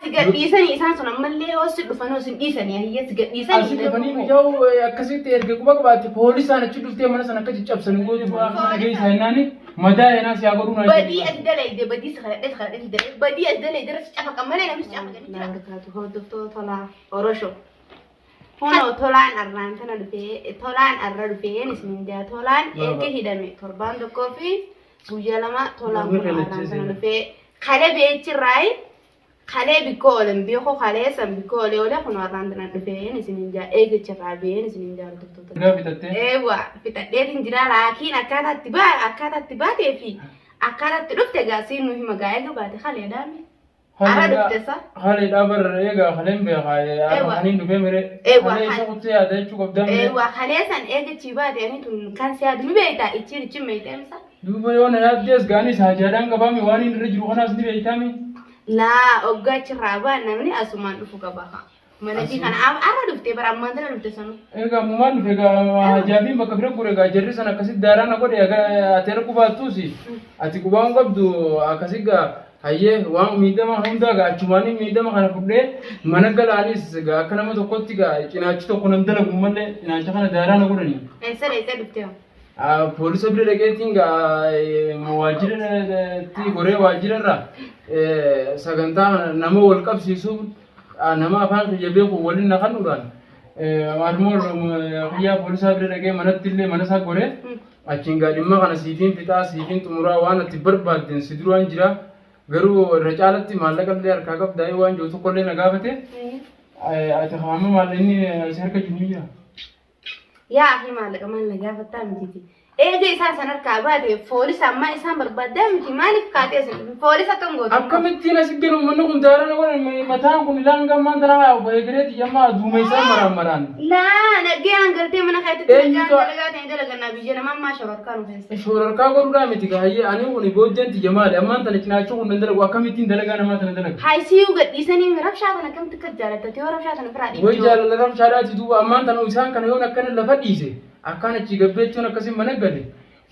Si gadhiisanii isaan sun ammallee yoo si dhufan yoo si dhiisanii hayyee si gadhiisanii. Asii dhufanii mijaa'u akkasitti erga quba qabaatte poolisaan achi dhuftee mana sana akka caccabsan hin gootu bu'aa mana geessaa jennaani madaa eenaa si haa godhuu naa Badii ati dalayde badii si kadhadhee si kadhadhee si dalayde badii ati dalayde irra si cafaqa malee namni si cafaqa ni jira. Barakaatu hordoftoota tolaa Orosho. Kunoo tolaan arraan tana dhufee tolaan arra dhufeen isin jaa tolaan erga hidhame torbaan tokkoo fi guyyaa lama tolaan kun arraan tana dhufee kalee beechirraayi kalee bikkoo oolen beekoo kalee san bikkoo oolee oolee kun arraan tana dhufeen isin jaa eegachirraa been isin jaa hordoftoota. Egaa fixattee? Eewwa fixadheetiin jira laakiin akkaataa itti baa akkaataa itti baatee fi akkaataa itti dhufte gaa siin nu hima gaa eega baate kalee daame. Ara dhufte sa? Haleedhaa bar eegaa kaleen beekaa Eewwa. kaniin dhufee miree. Eewwa, Kalee isa kuttee yaada jechuu qabdaa miree. Eewwa kalee san eega chii baate ani tun kan si yaadu ni beektaa ichiin ichiin meeyteemsa. Duuba yoo na yaaddees gaanis haajaadhaan qabaami waan inni irra jiru kanaas ni beektaami. Laa oggaa achirraa ba'an namni asumaan dhufu qaba. Mana fi kana arra dhuftee bara ammaan tana dhufte sanu. Egaa ammumaan dhufe egaa hajaabiin bakka bira gure egaa jarri sana akkasitti daaraa na godhe egaa ati erga baattuus ati qubaa hin qabdu akkasi egaa hayyee waan miidhama hundaa egaa achumaan miidhama kana fudhee mana galaanis egaa akka nama tokkotti egaa cinaachi tokko nan dalagu malee cinaacha kana daaraa na godhani. Eessa eessa dhuftee hoo? Poolisa bira dhaqeetiin egaa waajjira goree waajjira irraa sagantaa kana nama wal qabsiisuuf nama afaan kiyya beeku waliin na kennuudhaan armoo kiyyaa poolisaa bira dhaqee manatti illee mana isaa goree achiin gaa dhimma kana siifiin fixaa siifiin xumuraa waan ati barbaadden si duraan jira garuu irra caalatti maallaqa illee harkaa qabdaa waan jiru tokko illee na gaafate ati hamma maallaqni si harka jiru ni jira. Yaa akhi maallaqa maal na gaafattaa mitiiti. Eega isaan san harkaa baate foolisa ammaa isaan barbaaddaa miti maaliif kaatee isin foolisa akkam gootu? Akkamittiin as galu manni kun daaraa na godhan mataan kun ilaan gammaan tanaa obbo Egereeti yammaa duumessaa maraan maraan. Laa naggee galtee mana keetti Eenyutu- nagaan dalagaa ta'e dalagannaa biyya namaa ammaa shororkaa nu keessa. Shororkaa godhuudhaa miti gaayyee ani kun booddeen tiyya maali ammaan tana cinaachuu kun nan dalagu akkamittiin dalagaa namaa tana dalaga. Haayisii gadhiisanii rabshaa tana akkamitti akka jaalatta yoo rabshaa tana firaa Way dhiibdee. jaalala rabshaadhaati duuba ammaan tana isaan kana yoon akkana lafa dhiise akkaan achii gabbeechuun akkasiin mana gale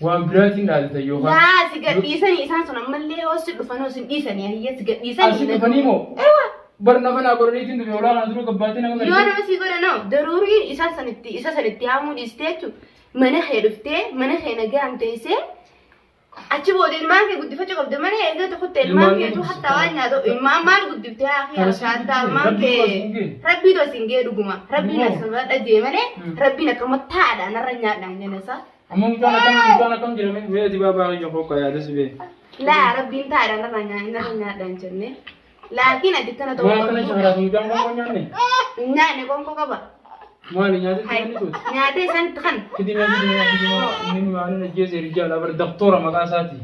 waan biraatiin dhaalta yookaan. Laa si gadhiisanii isaan sun ammallee yoo si dhufan yoo si dhiisanii hayyee si gadhiisanii. Asii dhufanii moo? Ewa. Bar nafa naa godhaniitiin dhufe olaa kana dura gabbaatee nama Yoo nama si godhanoo daruurii isa sanitti isa sanitti haamuu dhiistee jechuun mana kee dhuftee mana kee nagaan teessee achi booda ilmaan kee guddifachuu qabda malee eega tokkotti ilmaan Ilmaan keetu guddifachuu hattaa waan nyaatu ilmaan maal guddiftee haa Kana si hattaa guddise, ilmaan Rabbiitu kee as hin ga'e. rabbiitu as hin ga'e dhuguma rabbiin Dhuguma. as irra dhajee malee rabbiin akkama taa'aadha narra nyaadhaan jenna isaa. Amma mucaan akkam jedhame mee ati baabaa kiyya kokka yaada si bee. Laa rabbiin taa'aadha narra nyaadhaan jenne. Laakiin ati kana ta'uu Maa akkana qabdu. shakaraatu mucaan qoonqoo nyaanne? Nyaanne qoonqoo qaba. Maali nyaatatti kan tuuti? Nyaatee isaan itti kan. Fidi mee fidi mee fidi mee inni maali na jeese rijaala bar daktoora maqaa isaati.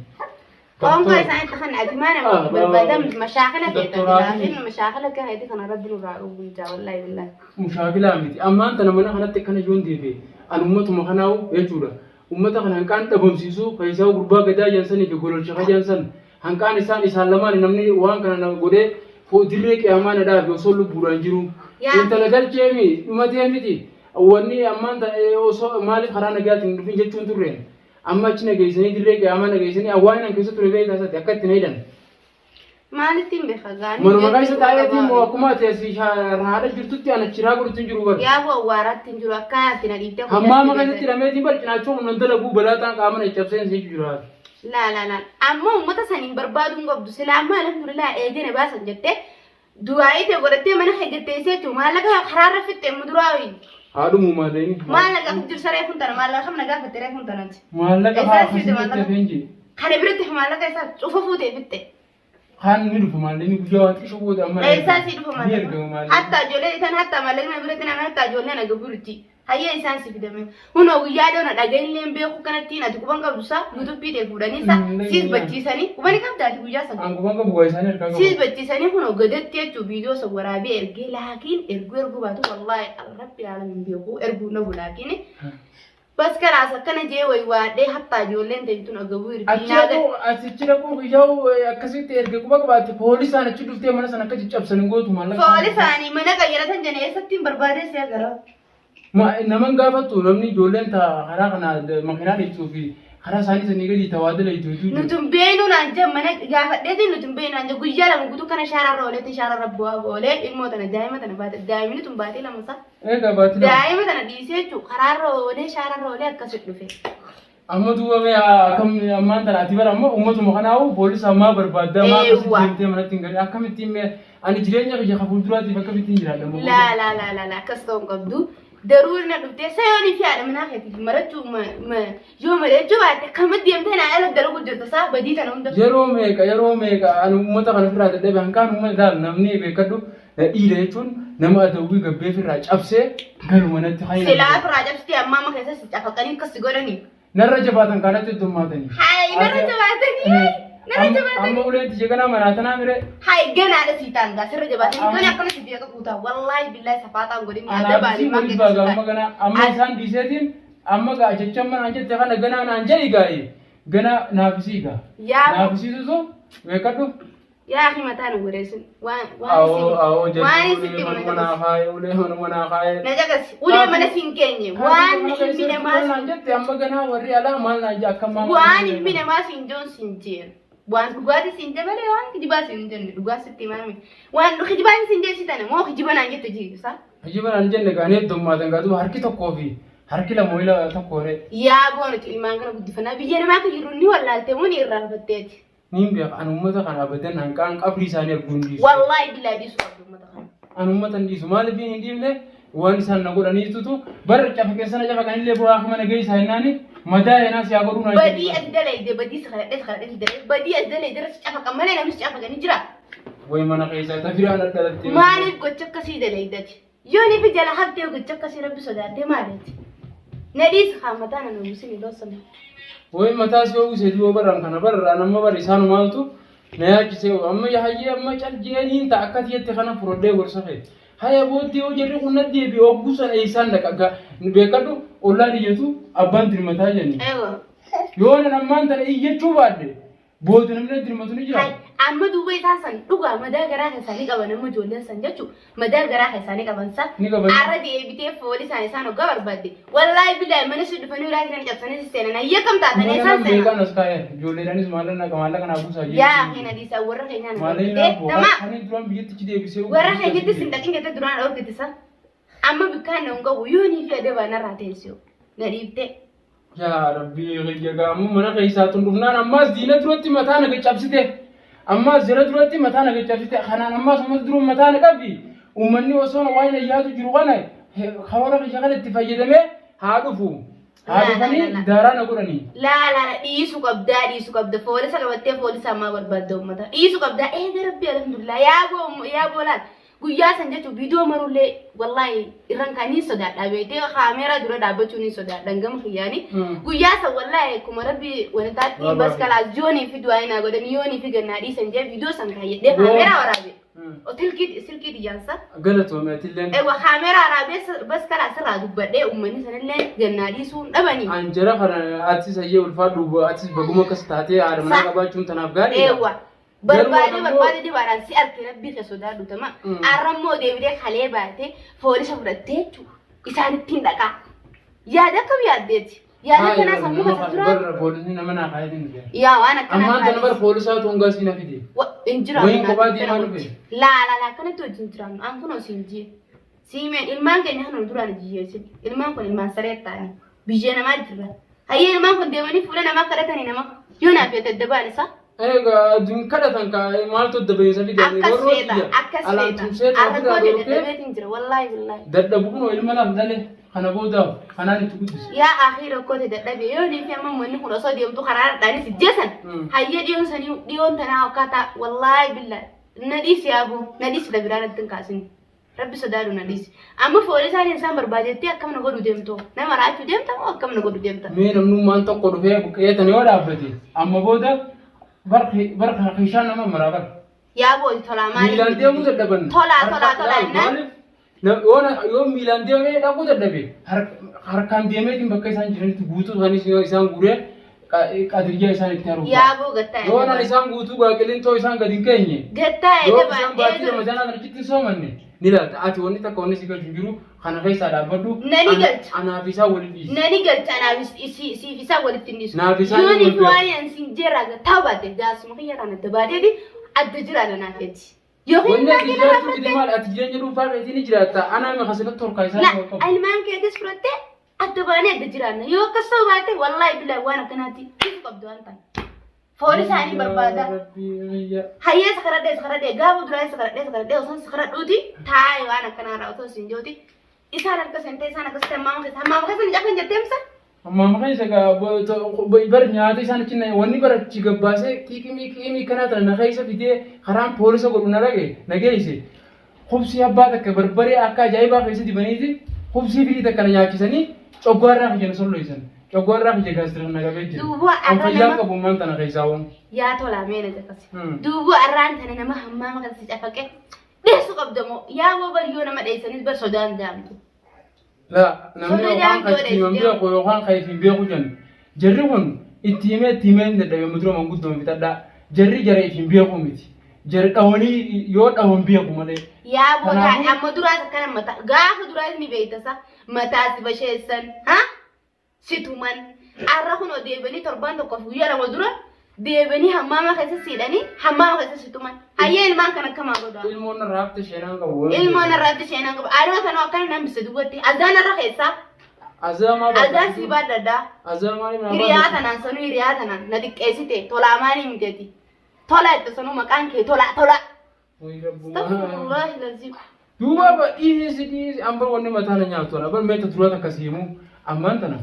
Qoonqoo isaan itti kan ati maa nama Ah, barbaadamu mashaakila feeta. Doktoraa fi- Laakiin mashaakila kana ati kana rabbi nurraa dhowwu jaa wallaahi billaahi. Mushaakilaa miti. Ammaan tana mana kanatti akkana yoon deebi'e an ummatuma kanaa'u jechuudha. Ummata kana hanqaan dhabamsiisuu keessaa gurbaa gadaa jansanii fi gololcha kajansan Hanqaan isaan isaan lamaan namni waan kana na godhee dirree qiyaamaa na dhaabe osoo lubbuudhaan jiru. Yaa. Intala galcheemi dhumatee miti. Wanni ammaan osoo maaliif karaa nagaatiin hin dhufin jechuun turre. Amma achi na geessanii dirree qiyaamaa na geessanii waan an keessa ture beektaa isaati akka itti na hidhan. Maalittiin beeka gaanii. Manuma keessa taa'eetiin moo akkuma ati asii haadha jirtutti an achi raagudhutti hin jiru bara. Yaa boo awwaaraatti hin jiru akka ati na dhiibtee Hammaama keessatti hidhameetiin bar cinaachuu humna dalaguu balaaxaan qaama na cabseen si jira. Laa laa laa. Ammoo uummata saniin barbaaduu hin qabdu. Silaa amma alhamdulillah eegee na baasan jettee du'aa'ii ta'e godhattee mana kee gatteessee jechuun maallaqa karaarra fixxe muduraa wayii. Haadhumu maallaqni. Maallaqa jiru saree kun tana maallaqa kam na gaafatte ree kun tanati. Maallaqa Eessaa haa fide akkasitti maallaqa? feenji. Kana biratti maallaqa isaa cufa fuutee fixxe. Kaan ni dhufa maallaqni guyyaa waan xiqqoo booda amma. Eessaa sii dhufa Ni maallaqa? ergama maallaqni. Hatta ijoollee isaan hatta maallaqni biratti nama hatta ijoollee na gaburutti. Hayyee isaan si fidame. Hunoo guyyaa dhoona dhageenyee hin beeku kanattiin ati quban qabdu isaa yuutuubii ta'e fuudhanii isaa siis bachiisanii quba ni qabda ati guyyaa sana. An quban qabu waa isaanii harkaa qabu. Siis bachiisanii kunoo gadatti jechuun viidiyoo san waraabee ergee laakiin erguu erguu baatu wallaahi rabbi alamin beeku erguu nabu laakiin bas kalaas akkana jee wayi waadhee hattaa ijoolleen ta'e tun agabuu Achi irtii naaga. dhaquu achichi dhaquu guyyaa akkasitti erga quba qabaatte poolisaan achi dhuftee mana sana akka caccabsan hin gootu maallaqa. Foolisaanii mana qayyaratan jene eessatti hin barbaadee si agara. Naman gaafattu namni ijoolleen ta karaa kana makiinaa dhiqxuu fi Karaa isaanii sanii gadi tawaadala iddoo hedduu jiru. Nutun beenu naan jee mana gaafadheetiin nutun beenu naan jee guyyaa 2 guutuu kana shaararra ooleetiin shaararra bu'aa oolee ilmoo tana daa'ima tana baate daa'imni tun baatee 2 isaa. Egaa baatii 2. Daa'ima tana dhiisee jechuun karaarra oolee shaararra oolee akkasi dhufe. Amma duuba mee akkam ammaan tana ati bara amma uummatuma kanaa'u poolisa ammaa barbaaddaa maa akkasitti Eewwa. deemtee manatti hin galin akkamittiin mee ani jireenya kiyya ka fuulduraatiif akkamittiin jiraadha amma booda. Laa laa laa laa laa akkas ta'uu hin qabdu. Daruu na dhuftee sayoonii fi haadha manaa keetiif marachuu yoo mari'achuu baatte akkamatti deemtee naa ala dalagu jirta saa badii tana hunda. Yeroo meeqa yeroo meeqa ani uummata kana ofirraa dadhabe hanqaan uummata ilaal namni beekadhu dhiira jechuun nama adawwii gabbee ofirraa cabsee galu manatti kan Silaa ofirraa cabsitee ammaa amma keessa si cafaqanii akkas si godhanii. Narra jabaatan kanatti heddummaatanii. Hayi narra jabaatanii narra jabaatanii. Amma uleen tiyya ganaa manaa tanaa mire. Hayi ganaadha sii ta'an gaa sirra jabaatanii gana akkana si beeka guutaa wallaahi billaahi safaaxaan godhini Anaa adabaan bisiin ilmaan walitti keessa baaga amma ganaa amma isaan dhiiseetiin amma gaa jecha amma naan jette kana ganaa naan jedhi gaayi ganaa naafisii gaa. Yaa Naafisiisutu beekadhu. Yaa akhi mataa nu goreessin waan waan Awoo isin awoo waan jalli isitti ulee mana manuma naa caqasi. kaaye ulee manuma naa kaaye. Na caqasi ulee mana siin keenye waan ilmi namaa Maal naan jette amma ganaa warri alaa maal naan jette akka maal waan ilmi namaa siin joon siin jeen waan dhugaatii siin jee malee waan kijibaa siin hin jenne dhugaa sitti himaame waan kijibaa siin jee si tana moo kijiba naan jette jiisa. Kijiba naan jenne gaanii heddummaatan gaaduu harki tokkoo fi harki lama wayila tokko ree. Yaa boo nuti ilmaan kana guddifannaa biyya namaa kan jirru ni wallaalte moo ni irraanfatteeti. Niin beeka an ummata kana abadan hanqaan qabrii isaanii arguu hin dhiisu. Wallaahi billaahi dhiisuu qabdu ummata kana. An ummata hin dhiisu maaliif hin dhiifne waan isaan na godhaniitutu bar cafa keessana cafa kanillee bu'aa akkuma na geessaa jennaani madaa eenaa si haa godhuu naan Badii jedhu. as dalayde badii si kadhadhe si kadhadhe si dalayde badii as dalayde irra si cafaqan malee namni si cafaqan hin jira. Way mana keessaa tafiraan dhalatte. Maaliif gocha akkasii dalaydati? Yoo ni fi jala haftee gocha akkasii rabbi sodaattee maaliiti? Na dhiisi haa mataa na nuusin loosame. Way mataa si ho'ise du'oo baraan kana barraan amma bar isaanumaatu na yaachisee amma hayyee amma cal jeeniin ta'a akka tiyyatti kana furadhee gorsa kee. Haya booddee yoo jarri kun na deebi'e hogguu sana eessaan dhaqa gaa beekadhu ollaan iyyatu abbaan dirmataa jenni. Ewa. Yoo nan ammaan tana iyyachuu baadhe booda namni na dirmatu ni jira. Hai, amma duuba isaan san dhugaa madaa garaa keessaa ni qaban amma ijoolleen san jechuun madaa garaa keessaa ni qaban sa. Ni qaban. Arra deebitee foolisaan isaan hoggaa barbaadde. Wallaahi billaahi mana si dhufanii ulaa isaanii cabsanii si seenan hayyee kam taatanii Mana isaan nan seenan. beekaan as kaa'e ijoolleedhaanis maallaqa maallaqa naa buusaa Yaa keenya dhiisaa warra keenyaa na Maallaqa dhorkitee naa buusaa. nama Kan duraan biyyattichi deebisee warra keenyatti sin dhaqin jettee duraan dhorkite sa. Amma bikkaan na hin qabu yoo nii fi adabaa narraa teessoo na dhiibtee. Yaa Rabbii kiyya gaamuu mana keessaa tun dhufnaan ammaas diina duratti mataa na caccabsite. Ammaas jara duratti mataa na caccabsite. Kanaan ammaas uummata dura mataa na qabi. Uummanni osoo waan ayyaatu jiru kana karoora kiyya kana itti fayyadamee haa dhufu. Haa dhufanii daaraa na godhanii. Laa laa laa dhiisu qabdaa dhiisu qabda foolisa qabattee foolisa ammaa barbaadda uummata dhiisu qabdaa eega rabbi alhamdulillah yaa boo yaa boo laal Guyyaa san jechuun viidiyoo marullee wallaahi irran kaa niin sodaadha beektee kaameeraa dura dhaabbachuu niin sodaadha gama kiyyaani. Guyyaa san wallaahi akkuma rabbi wantaatti Waa bas baafii. kalaas yoonii fi du'aa naa godhan yoonii fi gannaa dhiisan jee viidiyoo san kaayyadhee kaameeraa waraabe. Silkii silkii xiyyaansa. Galatoome atilleen. Ewa kaameeraa waraabee bas kalaas irraa dubbadhee uummanni sanillee gannaa dhiisuu hin dhabanii. An jara kana atis hayyee ulfaadhu atis baguma akkas taatee haadha manaa qabaachuun tanaaf gaariidha. Ewa. Garuu Barbaadee ammoo- barbaadee dibaadhaan si arke rabbii kee sodaadhu tama. Arra immoo deebitee kalee baatee foolisa fudhattee jechuudha. Isaanittiin dhaqaa. Yaada akkam yaaddeeti? Yaada akkanaa sammuu Nama keessa jira? barra poolisni nama naa kaayetiin dhufe. Yaa waan akkanaa Ammaan tana bara poolisaatu hongaa siin fide. Hin jiraannu. Wayiin kophaa deemaa dhufe. Laa laa laa akkanatti wajjin jiraannu. An kunoo siin jee. Siimeen ilmaan keenya kana duraan jiyyeessin. Ilmaan kun ilmaan saree ta'anii biyyee namaa jirra. Hayyee ilmaan kun deemanii fuula namaa kadhatanii nama yoo naaf yoo daddabaan isaa. Egaa dun kadhatan ka maaltu adda bahiinsa fide Akkas feeta akkas alaan feeta. tumsee Arra ofirraa koo dhorkee dadhabeetiin jira wallaahi billaahi. dadhabu kunoo ilma lama dhale kana boodaaf kanaan itti guddise. Yaa akii rakkoo ta'e dadhabe yoo niifi amma manni kun osoo deemtu karaa dhaanis ijjeessan. Hayyee dhiyoon sanii dhiyoon tanaa akkaataa wallaahi billaahi. Na dhiisi yaaboo na dhiisi la biraa natti hin kaasin. Rabbi sodaadhu na dhiisi. Amma foolisaan isaan barbaadettee akkam na godhu deemtoo? Nama raachuu deemta moo akkam na godhu deemta? Mee namnummaan tokko dhufee buqqee tan yoo dhaabbate amma booda bar kishaan nama maraa bar. Yaa boodi tolaa maaliif? Miilaan deemuu dadhaban. Tolaa tolaa tolaa jennaan. Maaliif? Yoo miilaan deemee dhaquu dadhabe harkaan deemeetiin bakka isaan jiranitti guutuu isaanii isaan guuree qadiryaa isaan itti haruuf. Yaa boo gattaa Yoo nan isaan guutuu gaa qilintoo isaan gadi hin keenye. Gattaa Yoo edda isaan baatii baadhee ramadaanaa kana achitti hin soomanne. ni laalta. Ati wanni takka wanni si galchu hin jiru kana keessaa dhaabbadhu. Nani galcha. Anaaf isaa waliin dhiisi. Nani galcha anaaf siif isaa walitti hin dhiisu. Naaf isaa Yoon wal ifi beeku. waan an siin jeerraa gattaa baate jaarsuma kiyya kana adda baateeti adda jiraadha naaf jechi. Yookiin Wanni ilmaan ati kee narraa jiraachuu dide fudhattee maal ati jireenya dhuunfaa keetii ni jiraatta. Anaa mi kasilatti horkaa isaa La wal qabu. ilmaan keetis fudhattee adda baanee adda jiraanna. Yoo akkas ta'u baate wallaahi bilaa waan akkanaatti ifu qabdu waan ta'an. Foon isaanii barbaada. Hayyee sakaradhee sakaradhee gaafa duraa sakaradhee sakaradhee osoo sakaradhuuti taa'ee waan akkanaa irraa osoo isin jooti isaan harka seentee isaan akkas ta'e hammaama keessa hammaama keessa ni cafan jettee msa. Hammaama keessa bar nyaata isaan achi wanni bara achi gabbaasee qiiqimii qiimii kanaa tana na keessa fidee karaan poolisa godhu na dhage na geesse. Kubsii abbaa takka barbaree akka ajaa'ibaa keessa dibaniiti kubsii firii takka na nyaachisanii coggaarraa kiyya na solloysan. Coggaarraa kiyya gaastira na qabee jira. Duuba An arra fayyaa nama qabu ammaan tana keessaa waan. yaa tolaa mee na caqasi. Hmm. Duuba arraan tana nama hammaama keessa cafaqee dheessu qabda moo yaa boo bar yoo nama dheessanis bar sodaan daamtu. Laa namni Soda yookaan kan jaamtuu itti himan dheessitee. beeku yookaan kan isin beeku jennu. Jarri kun itti himee itti himee hin dadhabe mutura manguddoon fixadhaa. Jarri jara isin beeku miti. Jara dhawanii yoo dhawan beeku malee. Yaa boo Kanaafuu- taa'e amma duraas akkana mataa gaafa duraas ni beektasa mataa si basheessan ha si tuman arra kunoo deebanii torbaan tokkoof guyyaa lama dura deebanii hammaama keessa siidhanii hammaama keessa si tuman hayyee ilmaan kan akkamaa godhaa. Ilmoon irraa hafte sheenaan qabu. Ilmoon irratti seenaan qabu adoo sanoo akkana nan bisa dubbatti azaan irra keessaa Azaa maa azaan sii baadhadhaa Azaa maaliif naa hiriyaa baadhatu? tanaan sanuu hiriyaa tanaan na xiqqeessite tolaa maanii miteeti tola itti sanuu maqaan kee tolaa tolaa. Wayi rabbumaa. Astaghfirullahi lazim. Duuba ba dhiisi dhiisi an bar wanni mataa na nyaatu ana bar meeta duraa takka si himu ammaan tana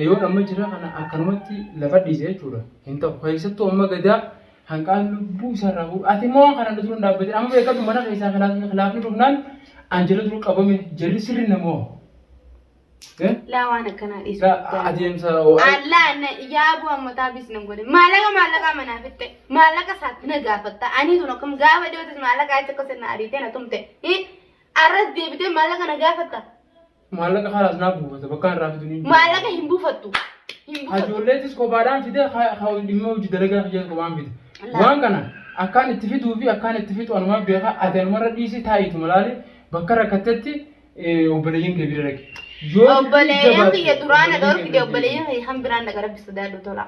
yoon amma jira kana akkanumatti lafa dhiise jechuudha hin ta'u keessattuu amma gadaa hanqaan lubbuu isaarraa fuudhu ati immoo waan kana dura hin dhaabbatin amma beekadhu mana keessaa khilaafni dhufnaan an jala dura qabame jarri sirri namoo Laa waan akkanaa dhiisu. Adeemsa Allaa na yaabuu ammataa bis nan godhe. Maallaqa maallaqa manaa fitte. Maallaqa isaatti na gaafatta. Ani tun akkam gaafa dhiyootis maallaqa achi akkas na ariitee na tumte. Arras deebitee maallaqa na gaafatta. Maallaqa kalaas naa buufata bakka irraa fidu ni. Maallaqa hin buufattu. Hin buufattu. Ijoolleetis kophaadhaan fide dhimma hojii dalagaa kiyyaas kophaan fide. Waan kana akkaan itti fiduu fi akkaan itti fixu anumaa beekaa ati anumarra dhiisii taa'iitu malaale bakka rakkattetti obboleeyyan kee bira dhaqi. Yoo Obboleeyyan jabaatte, kiyya duraan na obboleeyyan kee dhorkite bira obboleeyyan kiyya kan biraan dhaqa rabbi sodaadhu tola.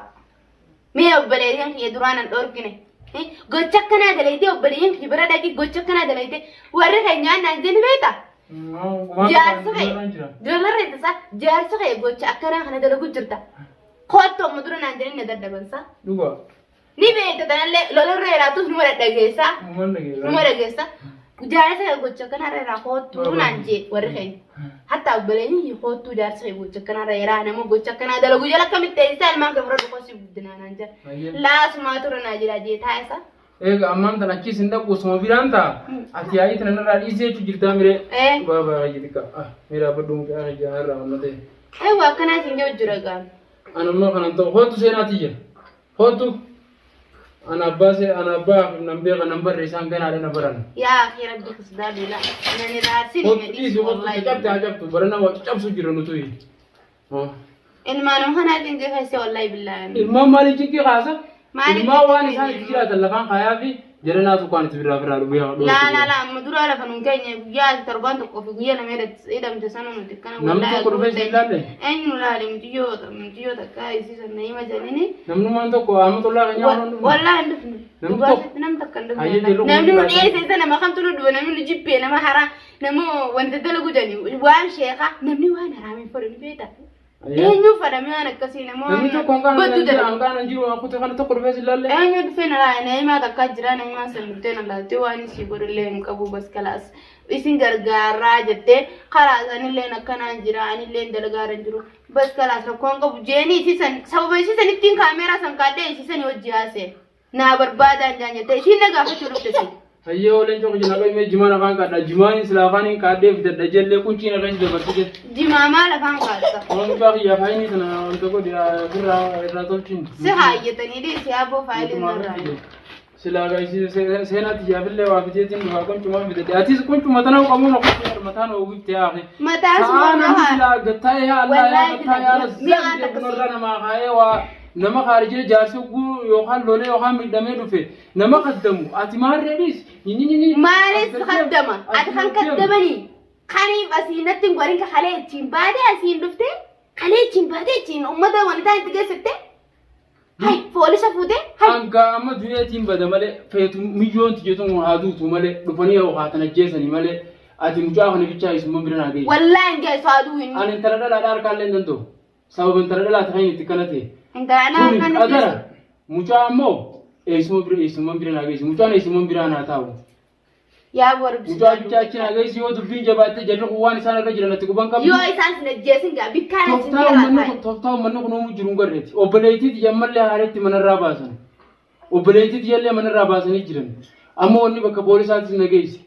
Mee obboleeyyan kiyya duraan na dhorkine. Gocha akkanaa dalaytee obboleeyyan kiyya bira dhaqi gocha akkanaa dalaytee warri keenya naan jenni beektaa? deemi. Jaarsa kee Waan jira. Dubarri ittisaa jaarsa kee gocha akkanaa kana dalagu jirta. Kottu amma dura naan jedhanii na dadhabansa. Dhugaa. Ni beekta tanallee lolarra jiraattus numa dhadhageessa. Uumaan dhageessa. Numa dhageessa. Jaarsa kee gocha akkanarra irraa kottu naan jee warri keenya. Hatta obboleeyyiin kottuu jaarsa kee gocha akkanarra jiraa nama gocha akkanaa dalagu jala akkamitti teessisa ilmaan kee fudhadhu kosii guddinaa naan jira. Baay'ee. Laasumaa tura naa jira jee taa'isa. Eega ammaan tana achiis hin dhaqu osuma biraan ta'a. Ati yaa'ii tana narraa dhiisee jechuu jirtaa miree. Eh. Baa baa hayyi xiqqa. Ah miraa badhuu mucaa hayyaa irraa wanna ta'e. Eewwa akkanaa siin jiru jira gaan. Ani ammoo kanan ta'u kootu seenaa tiyya. Kootu. Ana abbaa see ana abbaa hafiif nan beeka nan barre isaan ganaadha na baran. Yaa akhi rabbi kasdaa duula. Nani raarsin Kootu dhiisi kootu caccabte haa cabtu barana waa caccabsu jira nutuyi. Ilmaanuma kanaa cinqii keessa wallahi billaahi. Ilmaan maaliif cinqii kaasa? Maaliif Ilmaan waan cinqii isaan itti jiraatan lafaan kaayaa fi jara naatu waan itti biraa biraa dhugee haa Laa laa laa amma duraa lafa nun keenya guyyaa torbaan tokkoo fi guyyaa lama hidhamte sana nuti kana Namni tokko dhufee si ilaalle? Eenyu laale mucayyoo takka isiisan na hima jedhanii. Namnummaan tokko amma tollaa keenyaa waan dhufne. Wallahi hin dhufne. Namni Dhugaa tokko- isatti namni takka hin dhufne. Hayyee jedhu Namni nu kun dhiyeesse isa nama kamtu nu dhufe namni nu jibbee nama haraa nama wanta dalagu jedhani waan sheekaa namni waan haraamiin fedhu ni beekta. Eenyu fedhame waan akkasii nama Namni waan tokko hanqaan baddu hin jiru dalagu. hanqaan hin jiru waan kutee kana tokko dhufee si ilaalle. Eenyu dhufee na laala na'imaa takkaa jira na'imaa san dhuftee na laaltee waan isii godhullee hin qabu bas kalaas isin gargaaraa jettee kalaas anilleen akkanaan jira anilleen dalagaara hin jiru bas kalaas rakkoon qabu jeeni isiisan sababa isiisan ittiin kaameeraa san kaadhee isiisan hojii haasee. Naa barbaadaan jaan jettee ishiin na gaafachuu dhufte si. Hayyee ooleen cokki jina qayyee jimaan afaan kaadha jimaan sila afaan hin kaadhee fidadha jellee quncii na keessa dabarsi jette. Jimaa maal afaan kaadha? Waan mucaa kiyyaa faayinii sana wanta godhi ofirraa irraa tolchiin. Si haayyatanii dhiisi aboo faayiliin narraa. Silaa seenaa tiyyaafillee waa fiteetiin dhufaa quncumaa fidadhe. Atis quncuma tana qabuun okkotee mataan oowwiftee hafe. Mataa Sa'aa sumaa namni haa. silaa gattaa'ee haa allaa yaa Wallaahi gattaa'ee haa mi'aan razzaq akkasii. irra namaa kaa'ee waa. Nama khaarijee jaarsi hogguu yookaan lolee yookaan miidhamee dhufe nama kaddamu ati maarree dhiis. Maaliif kaddama? Ati kan kaddamanii kaniif asii natti hin gorin ka kalee ittiin baatee asiin dhuftee kalee ittiin baatee ittiin uummata wanta itti geessitte hay poolisa fuutee hay. Hanga amma du'eetiin bada malee feetu miyyoon tiyyeetu haa duutu malee dhufanii yoo haatan ajjeesanii malee ati mucaa kana bichaa isuma bira naa geessi. Wallaahi hin geessu aduu inni. Ani intala dhalaadhaa harkaallee hin danda'u. Sababa intala dhalaati kan itti kana ta'e. Intala Tuni kan qadara mucaa ammoo eessuma bira eessuma bira naa geessi. Mucaan eessuma biraa naa taa'u. Yaa warbi. Mucaa bichaa achi naa geessi yoo dubbiin jabaatte jarri kun waan isaan irra jiran ati quban qabdu. Yoo isaan sin ajjeesin gaa bikkaan sin Tooftaa uummanni jiraata. kun tooftaa uummanni kun uumuu jiru hin garreeti. Obboleettii tiyya ammallee haareetti manarraa baasan. Obboleettii tiyyallee manarraa baasanii jiran. Amma wanni bakka poolisaatis na geesse.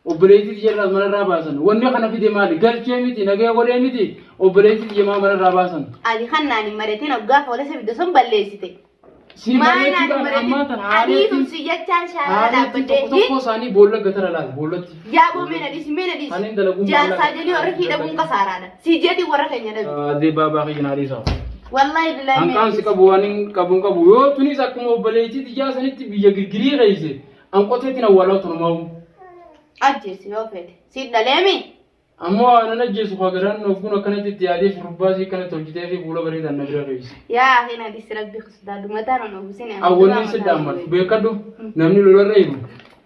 Obboleettii tiyya irraas manarraa baasan. Wanni kana fide maali? Galchee miti, nagaya godhee miti. Obboleettii tiyya maa manarraa baasan? Ani kan naan hin mari'atin hoggaa poolisa fidde sun balleessite. Si Maa naan hin mari'achuudhaan ammaa mari'atin tan adii haareetti tumsi jechaan shaarara haareetti tokko dhaabbadhee tokko isaanii boolla gatara laal boollatti. Yaa boo mee na dhiisi mee na Kan dhiisi. hin dalaguun Jaarsaa maallaqa. jedhii warra kii dhabuun kasaaraadha. Si jedhi warra keenya dhabi. Addee baabaa kiyya naa dhiisaa. Wallaahi billaahi mee na Hanqaan si dhiisi. qabu waan hin qabu hin qabu. Yoo tunis akkuma obboleettii tiyyaa sanitti biyya girgirii keesse an qoteetiin awwaalaa tonumaa'u. Ajjeesi yoo feete. Si dhaleemi. Ammoo waan an ajjeesu kaa garaan ogguun akkanatti itti yaadee shurrubbaa isii akkanatti hojjetee fi fuula bareedaan na bira keessa. Yaa akhi na dhiisi rabbi sodaadhu mataan on ogusin. Awwanni si dhaammadhu beekadhu namni lolarra jiru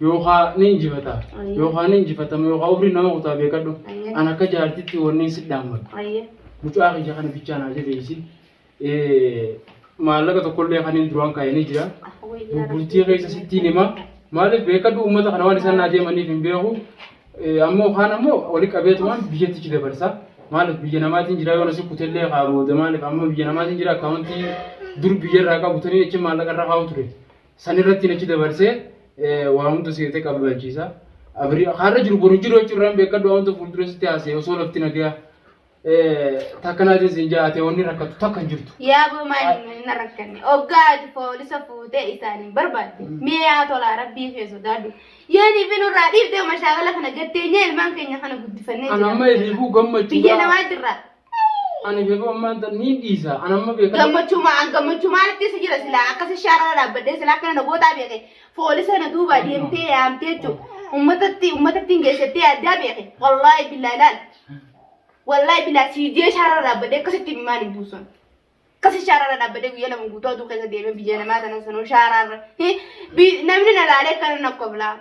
yookaan ni injifata yookaan ni injifatama yookaan umrii nama kutaa beekadhu an akka jaartitti wanni si dhaammadhu. Ayyee. Mucaa kiyya kana bichaa naa jabeessi. Maallaqa tokkollee kan hin duraan kaa'ee ni jira. Bultii keessa sittiin hima. Maaliif beekadhu uummata kana waan isaan naa deemaniif hin beeku. Ammoo kaan ammoo wali qabeetumaan biyyattichi dabarsa. Maaliif biyya namaatiin jira yoo nasi kutellee kaa booda maaliif amma biyya namaatiin jira akkaawuntii dur biyya irraa qabu tanii achi maallaqa irra kaa'u ture. San irratti achi dabarsee waa hunda seetee qabachiisa. Har'a jiru boru jiru jechuun beekadhu waa hunda fuuldura sitti haasa'e osoo lafti nagayaa. Takka naatiin siin jaate wanni rakkatu takka hin jirtu. Yaa boo maal na rakkanne oggaa ati poolisa fuutee isaaniin barbaadde mee yaa tolaa rabbii kee sodaadhu yoo ni fi nurraa dhiiftee mashaagala kana gatteenyee ilmaan keenya kana guddifannee Ani amma ifiifuu gammachuu. Biyya namaa jirra. Ani ifiifuu amma ni dhiisa. Ani amma beekaa. Gammachuu maa an gammachuu maalitti si jira silaa akkasi shaarara dhaabbadhee silaa akkana na gootaa beeke poolisa na duuba deemtee yaamtee jechuudha. Uummatatti uummatatti hin geessettee addaa beeke wallaahi billaahi laal. Wallahi bilaa siidee shaarara dhaabbadhee akkasitti imimmaan hin buusan. Akkasi shaarara dhaabbadhee guyyaa lama guutuu aduu keessa deemee biyya namaa tana sanuu shaararra. Namni na laalee akkana na koblaa.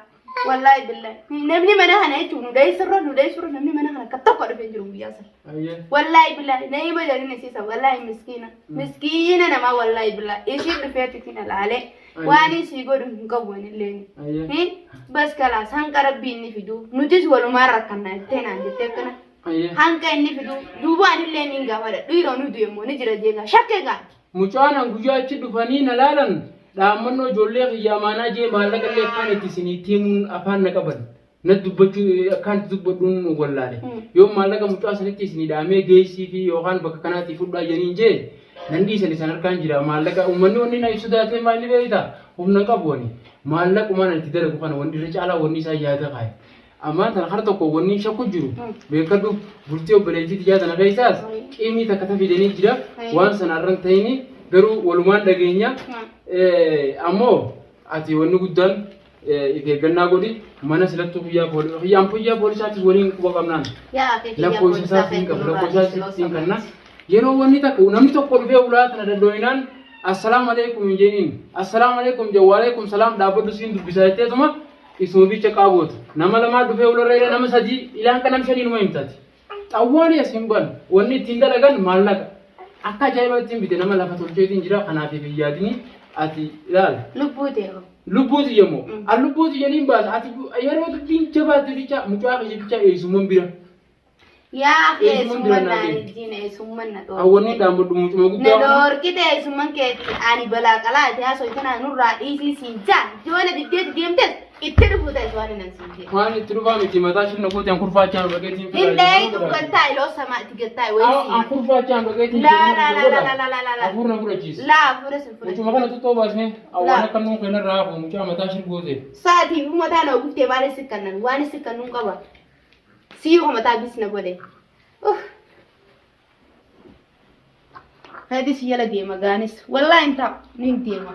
Wallahi billahi. Namni mana kana jechuun nu dheessurra nu dheessurra namni mana kana akka tokko dhufee jiru guyyaa sana. Wallahi billahi na hima jedhanii siisa wallahi miskiina. Miskiina namaa wallahi billahi. Ishii dhufeetti na laalee. Waan isii godhu hin qabu anillee. Bas kalaas hanqa rabbii inni fidu nutis walumaan rakkanna jettee naan jettee akkana. Hanqa inni fidu duuba anillee niin gaafadha dhiiroo nu du'e immoo ni jira jeegaa shakkee gaa. Mucaan an guyyaa achi dhufanii na laalan dhaammannoo ijoollee kiyya amaanaa jee maallaqa illee akkaan itti isinii himuun afaan na qaban. Na dubbachuu akkaan itti dubbadhuun wallaale. Yoo maallaqa mucaa sanitti isinii dhaamee geessii fi yookaan bakka kanaatii fudhaa jedhaniin jee nan dhiisan isaan harkaan jira maallaqa uummanni wanni na ibsu daatee maal ni beekta humna hin qabu ani maallaqumaan itti dalagu kana wanni irra caalaa wanni isaa yaada kaa'e. Ammaan tana kara tokko wanni shakku jiru beekadhu bultii obboleettii tiyyaa tana keessaas qiimii takka ta fidanii jira waan sanarran ta'ini garuu walumaan dhageenya ammoo ati wanni guddaan if eeggannaa godhi mana silattuu kiyyaa poolisii kiyyaan kiyyaa poolisaatis waliin quba qabnaan lakkoofsa isaa siin qabu lakkoofsa isaa siin kanna yeroo wanni takka namni tokko dhufee ulaa tana dadhooyinaan assalaamu alaikum hin jedhiin assalaamu alaikum jedhu waalaikum salaam dhaabbadhu siin dubbisaa jetteetuma isuma bicha qaaboota nama lamaa dhufee ularra ila nama sadii ilaan kan nama shanii numa himtaati xawwaali as hin banu wanni ittiin dalagan maallaqa akka ajaa'ibaa ittiin bite nama lafa tolcheetiin jira kanaaf hin yaadini ati ilaala. Lubbuu ta'e. Lubbuu tiyya moo? An lubbuu tiyya niin baasa. Ati yeroo dubbiin jabaatte bicha mucaa kiyya bicha eessumman bira. Yaa Eessumman bira eessumman naa naan deemi. ijjiin eessumman na Awwanni dhaamadhu mucuma Na guddaa kana. dhoorkite eessumman keetti ani balaa qalaati haasoo tana nurraa dhiisii siin jaa joona diddeeti deemtes itti dhufu ta'es waan nan siin jee. Waan itti dhufaa miti mataa shirna goote an kurfaachaan dhaqeetiin Hin dheeyitu gattaa iloo samaa itti gattaa An wayii. kurfaachaan dhaqeetiin Laa laa laa laa laa laa laa. Hafuur na fudhachiisa. Laa hafuura sin Mucuma fudhachiisa. kana tuttuu baasnee awwaan Laa. akka nuun kennarraa hafu mucaa mataa shir goote. Sa'aatiif mataa na guftee maal si kannan waan si kannuun qaba. Sii mataa bis na godhe. Uff. Keetis jala deema gaanis. Wallaahi hin taa'u. Nin deema.